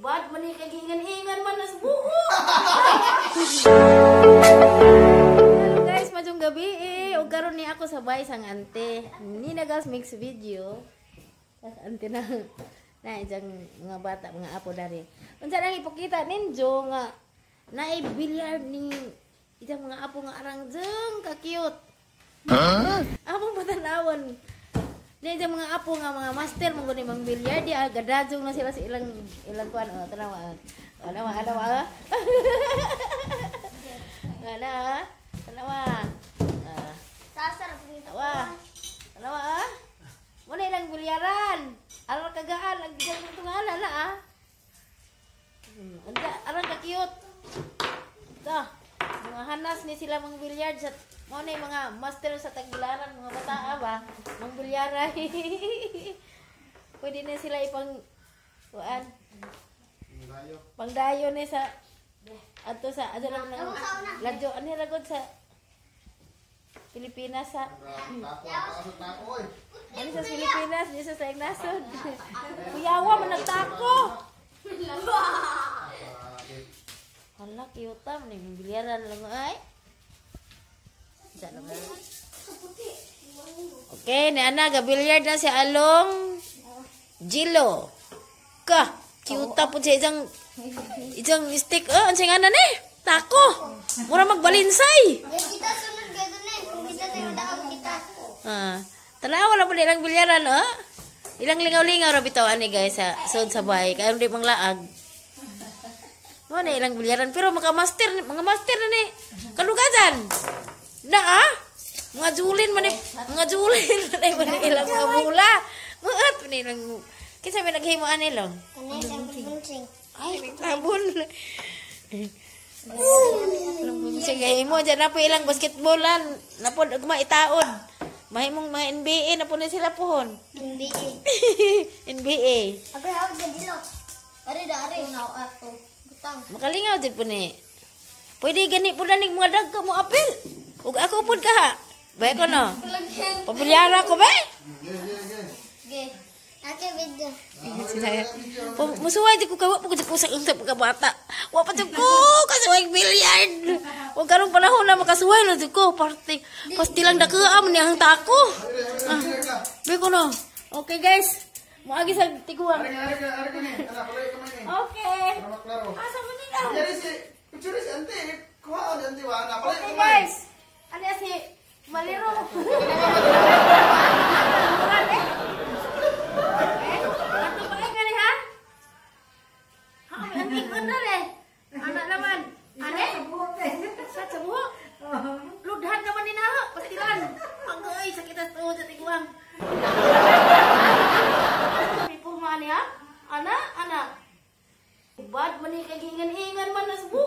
Bad man ni kagingan-ingan man nas buo. Hello guys, maayong gabi eh. Ug karon ni ako sa bahay sang ante. Ni nagas mix video. Tas ante na na ijang mga bata, mga apo dari. Unsa nang ipakita ninyo nga naay billiard ni ijang mga apo nga arang jeng ka-cute. Huh? Among patanawon. Ni ijang mga apo nga mga master man gud ni mang billiard di gadajong na sila sa ilang ilang kuan oh, tanawa. Tanawa, tanawa. Ana, tanawa. Sasarap nito. Tanawa. Tanawa ah. Mo na ilang bilyaran. Arang kagaan ang ijang tungalan na ah. Anda arang ka cute. Ta. Mga hanas ni sila mang bilyard sa mo na yung mga master sa tagbilaran, mga bata ba mang bilyara. Pwede na sila ipang kuan pangdayo ni sa adto sa adto lang ng ladyo ani ra gud sa Pilipinas sa ani sa Pilipinas di sa sayang nasod. Kuyawa man nagtako. Hala, cute man ni bilyaran lang ay. Sa lang. Okay, ni ana ga billiard na si Along Gilo. Ka, cute po siya isang isang stick. Oh, ang singa na ni. Tako. Mura magbalinsay. Kita sunod gado na. Kung kita tayo daang kita. Ah, tanawa na po ilang bilyaran, oh. Ilang lingaw-lingaw ra bitaw ani guys sa sud sa bahay kay di manglaag. Mo na ilang bilyaran pero maka-master, mga master na ni. Kalugadan. Na ah. Mga julin man ni, mga julin man ni ilang mga bula. Muat man ilang kinsa may naghimo ani lang. Kanay sa bunsing. Ay, tabon. Sige, mo dyan na po ilang basketballan. Napod ugma itaon. Mahimong mga NBA na po na sila pohon. NBA. NBA. Ako ako gadilo. Ari da ari. Now ako. Butang. Makalingaw din po ni. Pwede gani po na ning mga dagko mo apil. Ug ako pod ka ha. Bay ko no. Pabilyara ko ba? Ge. Ate video. Musuway di ko kay wa po ko sa unsa pagkabata. Wa pa jud ko kasuway billiard. Ug karong panahon na makasuway na jud ko parte. Pasti lang dakuam ni ang tako. Ah, bay ko no. Okay guys. Moagi sa tiguan. Okay. Asa man ni ka? Okay guys. Ano si Maliro? Ato pa nga ni ha? Ha, may antik ko na eh. Anak naman. Ane? Sa buhok. Ludhan naman ni naho. Pastilan. Angay, sakit sa tuhod sa tiguang. May puma niya? Ana, ana. Bad man ni kagingan-ingan man nas buo.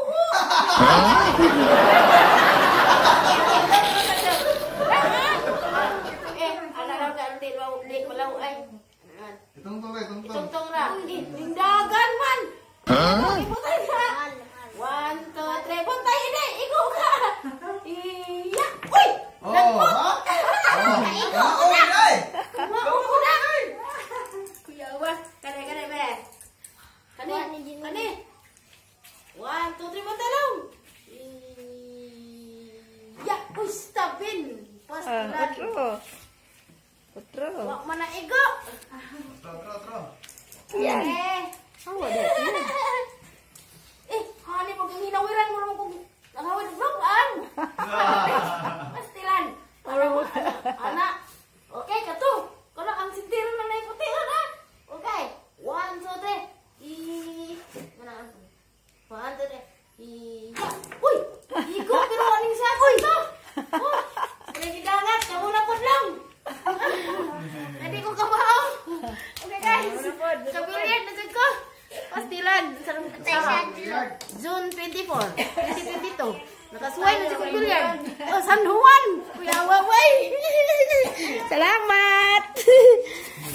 Eh, ana raw ka di di malaw ay. Itong tong. Itong ra. Dindagan man. Huh? Ibutay ka. 1, 2, 3, buntay ini. Ikaw ka. Iya. Uy! Oh, ha? Oh, ay. Mao na. Kuya wa, kare kare be. Kani, kani. 1, 2, 3, buntay lang. Iya, uy, stopin. Pastilan. Otro. Otro. Wa man na igo. Tro, tro. Yan. Eh. Awa da. Eh, hani pag hinawiran mo naman kung nangawin ang. Pastilan. Ana. Okay, kato. Kana ang sintiro na naiputi ana. Okay. 1, 2, 3. I. Mana? 1, 2, 3. I. Uy! Igo pero aning sa to. Oh, nagidangat kamo na pod lang. Hindi ko kamao. Okay guys. Kabilin na jud ko. Pastilan sa June 24, 2022. Nakasuway na jud ko billiard. Oh, San Juan. Kuya Waway. Salamat.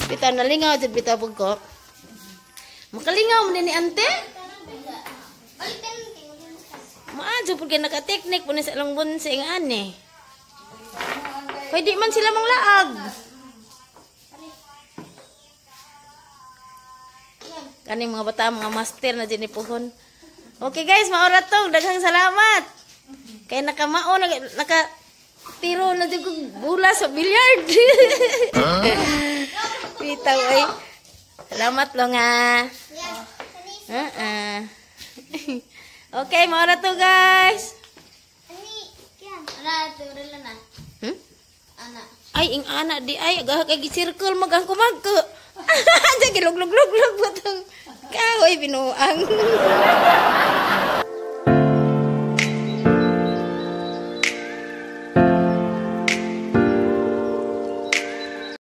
Bitaw nalingaw jud bitaw pud ko. Makalingaw man ni ante. Maadyo pud kay naka-teknik pud ni sa ilang bunsing ani. Pwede man sila manglaag. Kaning mga bata, mga master na din ni puhon. Okay guys, maura to. Daghang salamat. Kay nakamao na naka tiro na jud kog bula sa billiard. Bitaw ay. Salamat long ha. Ah. Okay, maura to, guys. Ana, turil na. Hmm? Ana. Ay, ing ana di ay agah kay gi-circle magang kumagko. Diyan giluglug-luglug ba tong kahoy binuang.